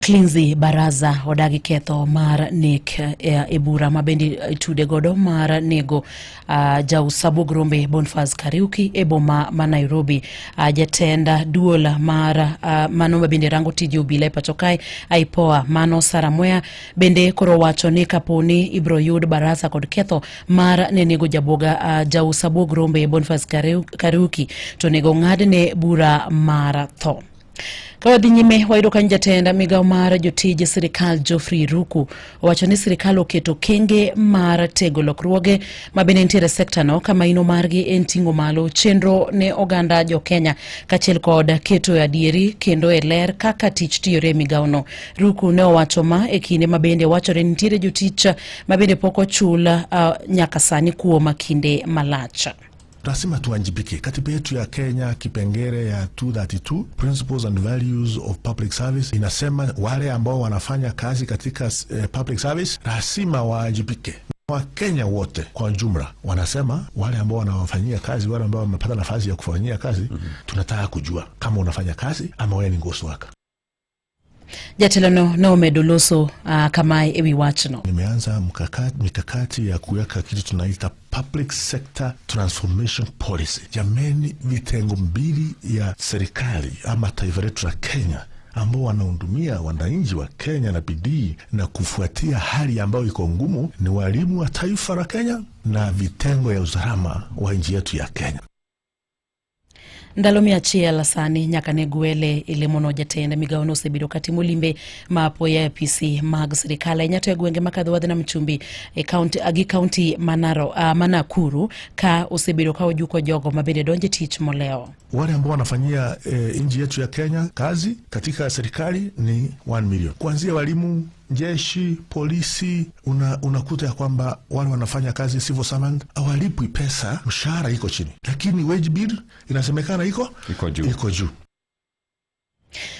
Klinzy Baraza odagi ketho mar nek e bura ma bende itude godo mar nego jaus abuog rombe Boniface Kariuki e boma ma Nairobi. Jatend duol mar mano ma bende rango tije obila e pacho kae IPOA mano Sarah Mwea bende koro wacho ni kapo ni ibro yud Baraza kod ketho mar ne nego jabuoga jaus abuog rombe Boniface Kariuki to onego ng'adne bura mar tho. Ka wadhi nyime wayudo ka jatend migawo mar jotij sirikal Geoffrey Ruku owacho ni sirikal oketo kenge mar tego lokruoge ma bende nitiere e sekta no ka maino margi en ting'o malo chenro ne oganda jo Kenya kaachiel kod keto e adieri kendo e ler kaka tich tiyore e migawono. Ruku ne owacho ma e kinde ma bende wachore ni nitiere jotich ma bende pok ochul nyaka sani kuom kinde malach. Lazima tuwajibike. Katiba yetu ya Kenya kipengele ya 232 Principles and Values of Public Service inasema wale ambao wanafanya kazi katika public service lazima waajibike. Wakenya wote kwa jumla wanasema wale ambao wanawafanyia kazi, wale ambao wamepata nafasi ya kufanyia kazi, tunataka kujua kama unafanya kazi ama wewe ni ghost worker. Jatelono ne omedo loso kamae e wi wachno. Nimeanza mikakati ya kuweka kitu tunaita public sector transformation policy. Jameni, vitengo mbili ya serikali ama taifa letu la Kenya ambao wanahudumia wananchi wa Kenya na bidii na kufuatia hali ambayo iko ngumu ni walimu wa taifa la Kenya na vitengo ya usalama wa nchi yetu ya Kenya. Ndalo 100 sani nyaka ne gwele e lemono jatend migawono osebedo katimo limbe ma apoya e apisi mag sirikal ahinya to e gwenge makadho wadh nam chumbi e kaunti gi kaunti ma Nakuru ka osebedo ka ojuko jogo ma bende donjo e tich molewo. Wale ambao wanafanyia nchi yetu ya Kenya kazi katika serikali ni 1 million, kuanzia walimu, jeshi, polisi. Unakuta ya kwamba wale wanafanya kazi civil servant hawalipwi pesa, mshahara iko chini, lakini wage bill inasemekana iko juu. Iko juu.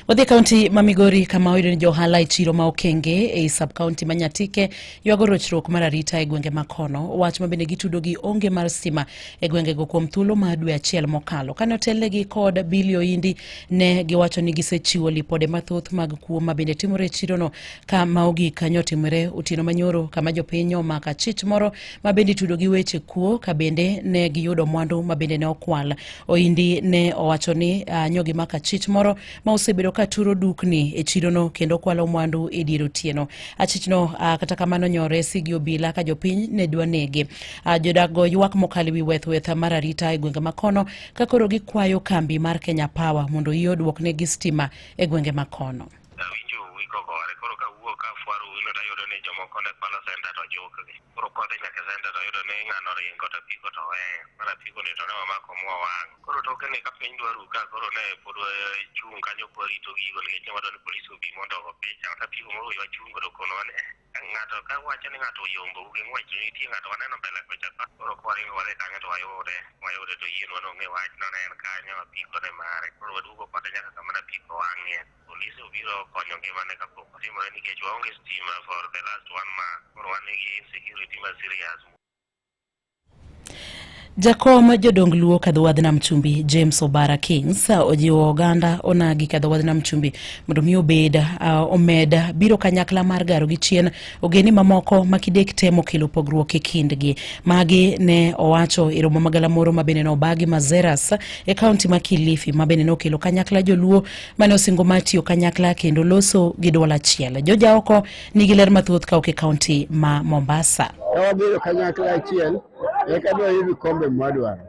Wadhi e kaunti ma Migori kama oyudo ni johala e chiro ma Okenge ei sub kaunti ma Nyatike ywago rochruok mar arita e gwenge ma kono. Wach ma bende gitudo gi onge mar stima e gwengego kuom thuolo mar dwe achiel mokalo. Kane otelnegi kod Billy Oindi ne giwacho ni gisechiwo lipode mathoth mag kuo ma bende timore e chirono ka ma ogik kanyo otimore otieno manyoro kama jopiny omako achich moro ma bende itudo gi weche kuo ka bende ne giyudo mwandu ma bende ne okwal. Oindi ne owacho ni nyo gimako achich moro ma osebedo ka turo dukni e chirono kendo kwalo mwandu e dier otieno. Achichno kata kamano nyoresi gi obila ka jopiny ne dwa nege. Jodak go ywak mokalo ewi weth weth mar arita e gwenge makono ka koro gikwayo kambi mar Kenya Power mondo yie oduoknegi stima e gwenge makono. Awinjo uwi kogore, koro kawuok kafwaro uwino tayudo ni jomoko ne kwalo senta to jukgi. Koro kodhi nyaka e senta tayudo ni ng'ano ringo to apiko to weyo. Mar apiko ni to ne wamako mwawang'o. Koro toke ni ka piny dwa ru ka koro ne pod wachung' kanyo kwarito gigo nikech ne wadwa ni polis obi mondo ogo picha. To apiko moro wachungo to okonowa ni ng'ato ka wacho ni ng'ato oyombo gi ng'wech to nitie ng'ato waneno mbele kocha ka. Koro kwaringo wadhi kanyo to wayude. Wayude to oyienwa nong'e wach no ne en kanyo apiko ne mare. Koro waduogo kode nyaka kama ne apiko wang'ie. Polise obiro konyo ngimane kapok otimore nikech waonge stima for the last one month. Koro wan gi insecurity ma serious. Jakom jodong Luo kadho wadh nam chumbi James Obara Kings ojiwo oganda onagi kadho wadh nam chumbi mondo mi obed omed biro kanyakla mar garo gi chien ogeni mamoko ma kidek temo kelo pogruok e kindgi. Magi ne owacho e romo magalamoro ma bende nobagi Mazeras e kaunti ma Kilifi ma bende nokelo kanyakla joluo mane osingo mar tiyo kanyakla kendo loso gi duol achiel. Joja oko nigi ler mathoth ka ok e kaunti ma Mombasa. Ka wabedo kanyakla achiel, eka dwayud kombe mwadwaro.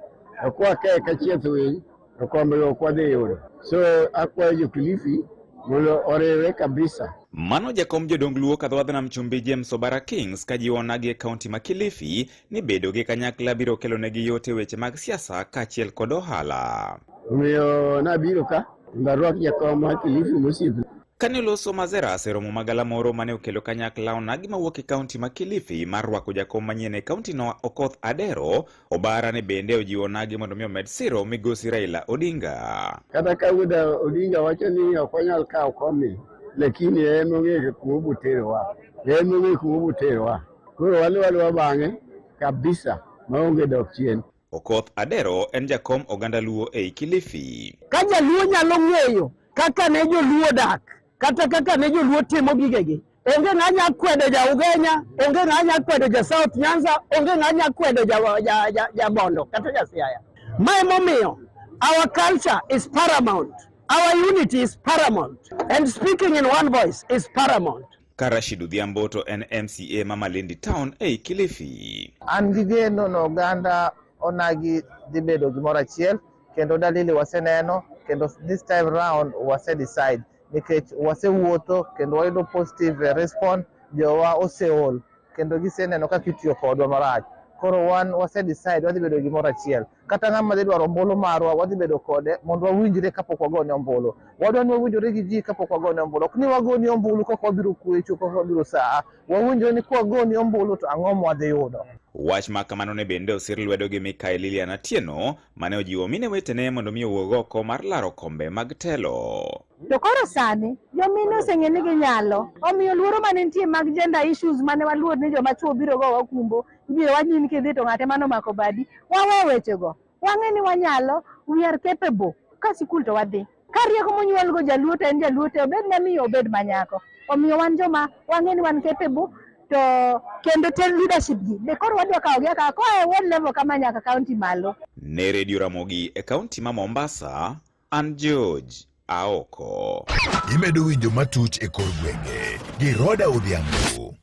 To kwake kachieth winy, to kombe ok wadhi yudo. So akwayo jo Kilifi mondo oriwre kabisa. Mano jakom jodong Luo kadho nam chumbi James Obara Kings kajiwo onagi e kaunti ma Kilifi ni bedo gi kanyakla biro kelonegi yot e weche mag siasa kaachiel kod ohala. Omiyo nabiro ka mondo arwak jakom mar Kilifi mosiepna. Kane oloso Mazeras e romo magalamoro mane okelo kanyakla onagi mawuok e kaunti ma Kilifi mar rwako jakom manyien e kaunti no Okoth Adero, Obara ne bende ojiwo onagi mondo mi omed siro migosi Raila Odinga. Kata ka wuod Odinga wacho ni ok wanyal kawo komni, lakini en ong'eyo kuma obiro terowa. En ong'eyo kuma obiro terowa. Koro waluwo aluwa bang'e kabisa maonge dok chien. Okoth Adero en jakom oganda Luo ei Kilifi. Ka jaluo nyalo ng'eyo kaka ne joluo dak, Kata kaka ne joluo timo gigegi. Onge ng'a nya kwedo ja Ugenya, onge ng'a nya kwedo ja South Nyanza, onge ng'a nya kwedo ja Bondo kata ja Siaya. Ma emomiyo our culture is paramount. Our unity is paramount. And speaking in one voice is paramount. Ka Rashid Odhiambo to en MCA ma Malindi Town ei Kilifi. An gi geno no oganda onagi dhi bedo gimoro achiel kendo dalili waseneno kendo this time round wase decide nikech wasewuotho kendo wayudo positive response. Jowa oseol kendo giseneno kaka itiyo kodwa marach. Koro wan wase decide wadhi bedo gimoro achiel. Kata ng'ama dhi dwaro ombulu marwa wadhi bedo kode mondo wawinjre kapok wagone ombulu. Wadwa ni wawinjore gi ji kapok wagone ombulu. Ok ni wagoni ombulu kaka wabiro kwecho kaka wabiro saa. Wawinjore ni kwagoni ombulu to ang'o mwadhi yudo. Wach ma kamano ne bende osir lwedo gi Mikai Lilian Atieno mane ojiwo mine wetene mondo mi owuog oko mar laro kombe mag telo. To koro sani jomine oseng'e ni ginyalo, omiyo luoro mane nitie mag gender issues mane waluor ni joma chuo biro go wakumbo, ibiro wach ni kidhi to ng'ate mano omako badi, wawe wechego. Wang'e ni wanyalo, we are capable. Ka sikul to wadhi. Ka rieko monyuol go jaluo to en jaluo te, obed mamiyo obed manyako. Omiyo wan joma wang'e ni wan capable to kendo te leadership gi be koro wadwa kawo gi akawa koa e ward level kama nyaka county malo. Ne Radio Ramogi e kaunti ma Mombasa, an George Aoko. Imedo winjo matuch e kor gwenge gi Roda Odhiambo.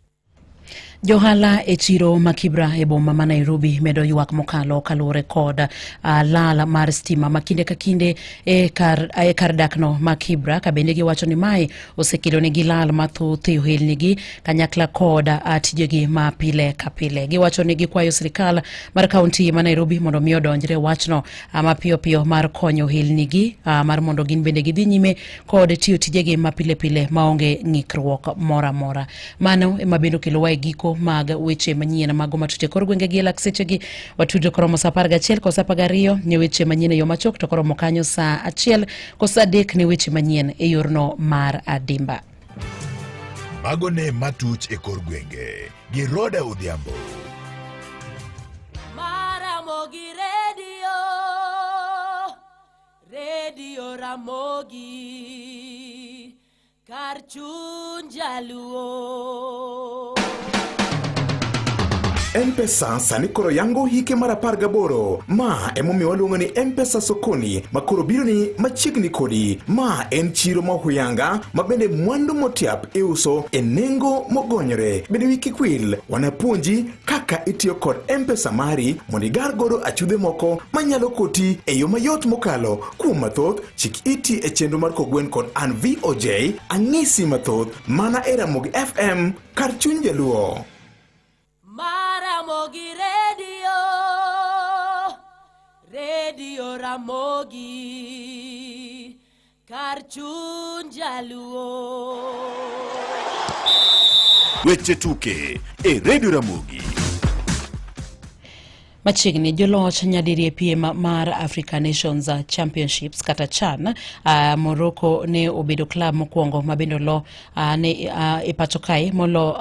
Johala e chiro ma Kibra e boma ma Nairobi medo ywak mokalo kaluwore kod lal mar stima ma kinde ka kinde e kar dakno ma Kibra, ka bende giwacho ni mae osekelo negi lal mathoth e ohelnigi kanyakla kod tijegi ma pile ka pile. Giwacho ni gikwayo sirikal mar kaunti ma Nairobi mondo mi odonjre wachno mapiyo piyo mar konyo ohelnigi mar mondo gin bende gidhi nyime kod tiyo tijegi ma pile pile maonge ng'ikruok moro amora. Mano ema bende okelowa e giko mag weche manyien mago matuch e kor gwenge gi e lak sechegi. Watudre koromo saa 11 kosa 12 ne weche manyien e yo machuok, to koromo kanyo saa 1 kosa 3 ne weche manyien e yorno mar adimba. Mago ne matuch e kor gwenge gi Roda Odhiambo. Maramogi Radio, Radio Ramogi, kar chuny jaluo. M-Pesa sani koro yango hike mar 18. Ma emomiyo waluongo ni M-Pesa Sokoni, ma koro biro ni machiegni kodi. Ma en chiro ma huyanga ma bende mwandu motiap iuso e nengo mogonyore. Bende wi kik wil, wanapuonji kaka itiyo kod M-Pesa mari mondo igar godo achudhe moko manyalo koti e yo mayot mokalo. Kuom mathoth, chik iti e chenro mar Kogwen kod an VOJ ang'isi mathoth mana e Ramogi FM kar chuny jaluo. Maramogi Radio, Radio Ramogi, kar chuny jaluo. Weche tuke e Radio Ramogi. Machiegni joloch nyadiriyo e piem mar Africa Nations Championships kata CHAN, Morocco ne obedo klab mokwongo ma bende olo ne e pacho kae molo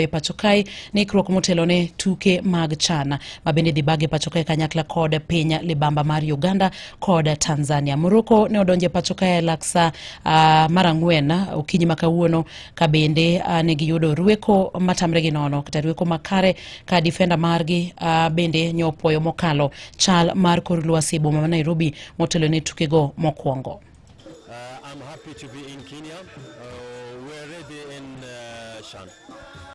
e pacho kae ne ikruok motelo ne tuke mag CHAN ma bende dhi bage pacho kae kanyakla kod piny libamba mar Uganda kod Tanzania. Morocco ne odonjo e pacho kae lak sa mar 4 okinyi ma kawuono, ka bende ne giyudo rweko matamre gi nono kata rweko makare ka defender margi bende nyopuoyo mokalo chal mar kor lwasi e boma ma Nairobi motelo ne tukego mokwongo. I'm happy to be in Kenya. We're ready in CHAN.